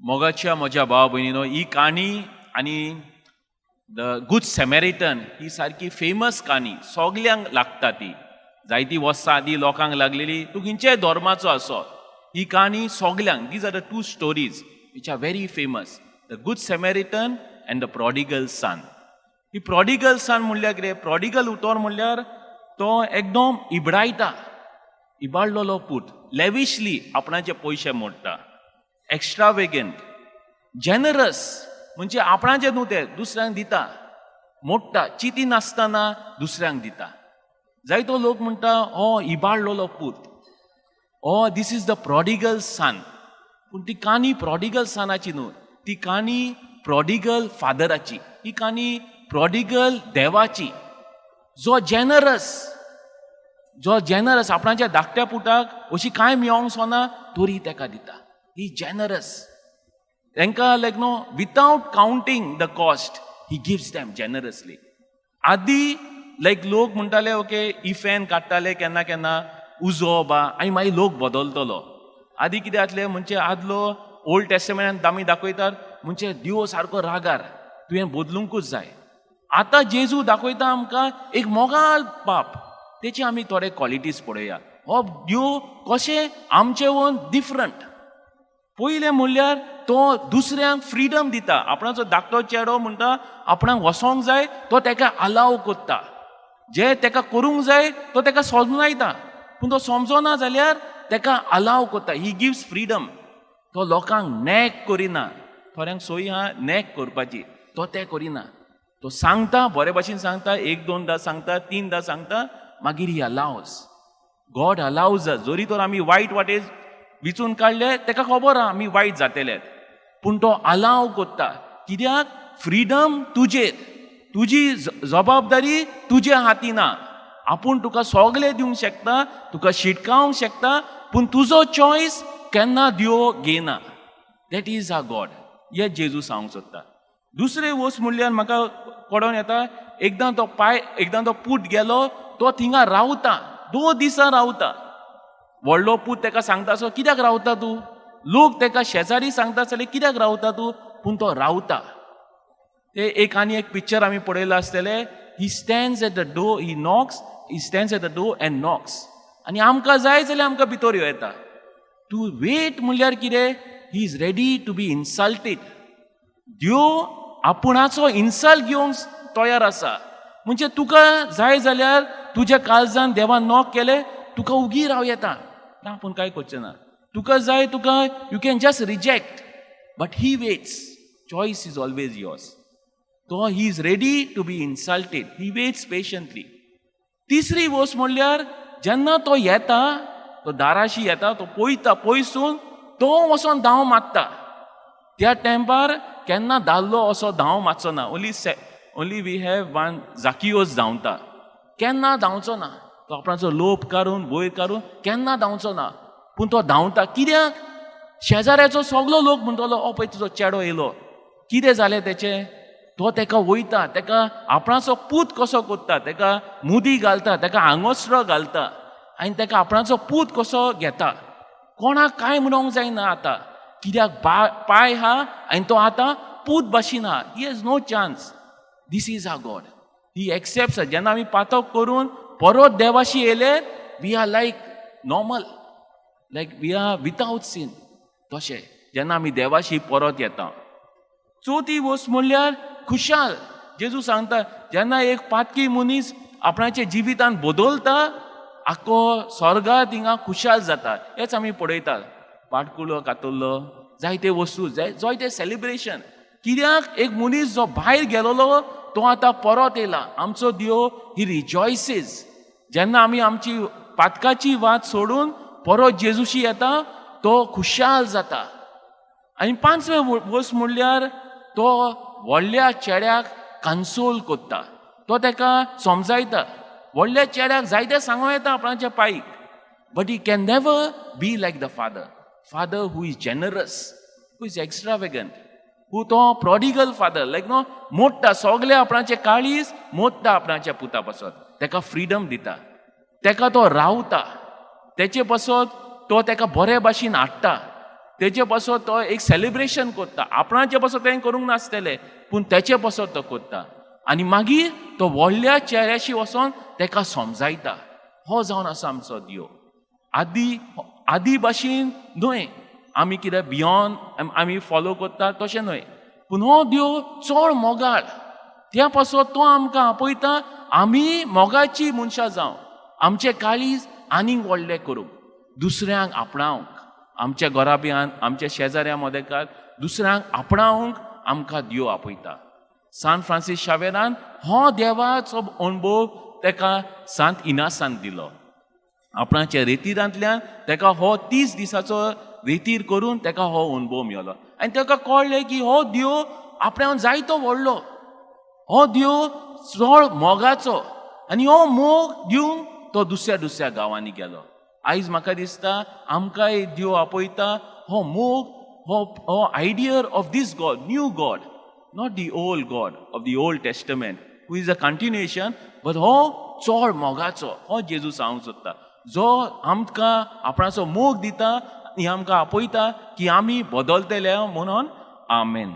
मोगाच्या म्हज्या भाव भयणीनो, ही काणी आनी the good सॅमेरिटन ही सारकी फेमस काणी. सगल्यांक लागता ती. जायती वर्सां आदीं लोकांक लागलेली. तूं खंयच्याय धर्माचो आसो, ही काणी सगल्यांक. These are the two stories which are very famous, the Good Samaritan and the prodigal son. He prodigal सन म्हणल्यार कितें? प्रॉडिगल उतर म्हणल्यार तो एकदम इबडायता, इबाडलेलो पूत, लेविशली आपणाचे पयशे मोडटा, एक्स्ट्रावेगंट, जेनरस, म्हणजे आपणाचे न्हू ते दुसऱ्यांक दिता, मोडटा, चिती नासतना दुसऱ्यांक दिता. जायतो लोक म्हणटा, हो इबाडलेलो पूत, oh, this is the prodigal son. पूण ती काणी प्रॉडिगल सनाची न्हू, ती काणी प्रॉडिगल फादराची, ही काणी प्रॉडिगल देवाची, जो जेनरस, जो जेनरस आपणाच्या धाकट्या पुताक अशी कांय मेळोंक सोना तरी तेका दिता. ही जेनरस तांकां, like no, without counting the cost, he gives them generously. आदी लायक लोक म्हणटाले, ओके, इफेन काडटाले केन्ना केन्ना उजो बा आनी मागीर लोक बदलतलो. आदी कितें जातलें म्हणजे आदलो ओल्ड टेस्टमेंटान आमी दाखयतात, म्हणजे देव सारको रागार, तुवें बदलुंकूच जाय. आतां जेजू दाखयता आमकां एक मोगाळ बाप. तेची आमी थोडे क्वॉलिटीज पळोवया, हो देव कशें आमचे वन डिफरंट. पयलें म्हणल्यार तो दुसऱ्यांक फ्रिडम दिता. आपणाचो धाकटो चेडो म्हणटा आपणाक वचोंक जाय, तो तेका अलाव कोत्ता. जे तेका करूंक जाय तो तेका समजायता, पूण तो समजना जाल्यार तेका अलाव कोत्ता. He gives freedom. तो लोकांक नॅक करिना. थोड्यांक सोय आहा नॅक करपाची, तो तें करिना. तो सांगता, बरे भाशेन सांगता, एक दोनदां सांगता, तीनदां सांगता, मागीर he allows. God allows. जरी तर आमी वायट वाटेर विचून काडले, तेका खबर आहा आमी वायट जातले, पूण तो अलाव कोत्ता. कित्याक? फ्रिडम तुजेर, तुजी जबाबदारी तुज्या हाती ना. आपूण तुका सगळें दिवंक शकता, तुका शिटकावंक शकता, पूण तुजो चॉयस केन्ना देव घेना. That is our God. हे जेजू सांगूंक सोदता. दुसरें वस्त म्हणल्यार म्हाका कळोन येता, एकदां तो पाय, एकदां तो पूत गेलो, तो थिंगा रावता, 2 दिसां रावता. व्हडलो पूत तेका सांगता असो, कित्याक रावता तूं? लोक तेका शेजारी सांगता आसले, कित्याक रावता तूं? पूण तो रावता. ते एक आनी एक पिक्चर आमी पळयलां आसतलें. He stands at the door, he knocks, he stands at the door and knocks. आनी आमकां जाय जाल्यार आमकां भितर येवं येता. टू वेट म्हणल्यार कितें? He is ready to be insulted. देव आपणाचो इन्सल्ट घेवंक तयार आसा. म्हणजे तुका जाय जाल्यार तुज्या काळजान देवान नॉक केलें, तुका उगी राव येता ना, आपूण कांय करचें ना. तुका जाय, तुका you can just reject, but he waits. Choice is always yours. तो he is ready to be insulted. He waits patiently. तिसरी वस्त म्हणल्यार जेन्ना तो येता, तो दाराशी येता, तो पळयता पयसून, तो वचोन धांव मारता. त्या तेंपार केन्ना दादलो असो धांव मारचो ना. Only we have one, Zacchaeus धांवता. केन्ना धांवचो ना तो, आपणाचो लोप काडून वयर काडून केन्ना धांवचो ना, पूण तो धांवता. कित्याक? शेजाऱ्याचो सगलो लोक म्हणटलो, ओ पळय तुजो चेडो येयलो, कितें जालें तेचें? तो तेका वयता, तेका आपणाचो पूत कसो कोत्ता, तेका मुदी घालता, तेका आंगोस्त्र घालता आनी तेका आपणाचो पूत कसो घेता. कोणाक कांय म्हणोंक जायना आतां. कित्याक? पाय आहा आनी तो आतां पूत भाशेन आहा. He has no chance. This is our God. He accepts. जेन्ना आमी पातक करून परत देवाशी येयले, we are like normal, like we are without sin. तशें जेन्ना आमी देवाशी परत येता. चवथी वस्त म्हणल्यार खुशाल. जेजू सांगता, जेन्ना एक पातकी मनीस आपणाच्या जिवितान बदलता, आख्खो स्वर्गा थिंगा खुशाल जाता. हेच आमी पळयतात, पाटकुलो कातरलो, जायते वस्तू, जायते सेलिब्रेशन. कित्याक? एक मनीस जो भायर गेलोलो तो आतां परत येयला. आमचो देव he rejoices. जेन्ना आमी आमची पातकाची वाट सोडून परत जेजूशी येता, तो खुशाल जाता. आनी पांचवे वस्त म्हणल्यार तो व्हडल्या चेड्याक कन्सोल कोत्ता. तो तेका समजायता. व्हडल्या चेड्याक जायते सांगूं येता आपणाच्या पायक, but he can never be like the father, father who is generous, who is extravagant, who तो प्रॉडिगल फादर, लायक नो, मोडटा सगळे आपणाचे काळीज मोडटा आपणाच्या पुता पासत. तेका फ्रिडम दिता, तेका तो रावता तेचे पासत, तो तेका बरे भाशेन हाडटा. तेचे पासत तो एक सेलिब्रेशन करता. आपणाचे पासत तें करूंक नासतलें, पूण तेचे पासत तो करता. आनी मागीर तो व्हडल्या चेऱ्याशी वचोन तेका समजायता. हो जावन आसा आमचो देव. आदी आदी भाशेन न्हय, आमी कितें बियोन आमी फॉलो करता तशें न्हय, पूण हो देव चड मोगाळ. त्या पासत तो आमकां आपयता आमी मोगाची मनशां जावं, आमचें काळीज आनीक व्हडलें करूंक, दुसऱ्यांक आपणावंक, आमच्या घराब्यान आमच्या शेजाऱ्या मदेकार दुसऱ्यांक आपणावंक आमकां देव आपयता. सांत फ्रांसीस शावेरान हो देवाचो अणभव तेका सांत इनासान दिलो. आपणाच्या रेतिरांतल्यान तेका हो 30 दिसाचो रेतीर करून तेका हो अणभव मेळ्ळो आनी तेका कळ्ळें की हो देव आपणान जायतो व्हडलो, हो देव चड मोगाचो. आनी हो मोग दिवन तो दुसऱ्या दुसऱ्या गांवांनी गेलो. आयज म्हाका दिसता आमकांय देव आपयता हो मोग, हो हो idea of this God, new God, not the old God of the Old Testament who is a continuation, but हो चड मोगाचो हो जेजू सांगूंक सोदता, जो आमकां आपणाचो मोग दिता आनी आमकां आपयता की आमी बदलतले म्हणून. आमेन.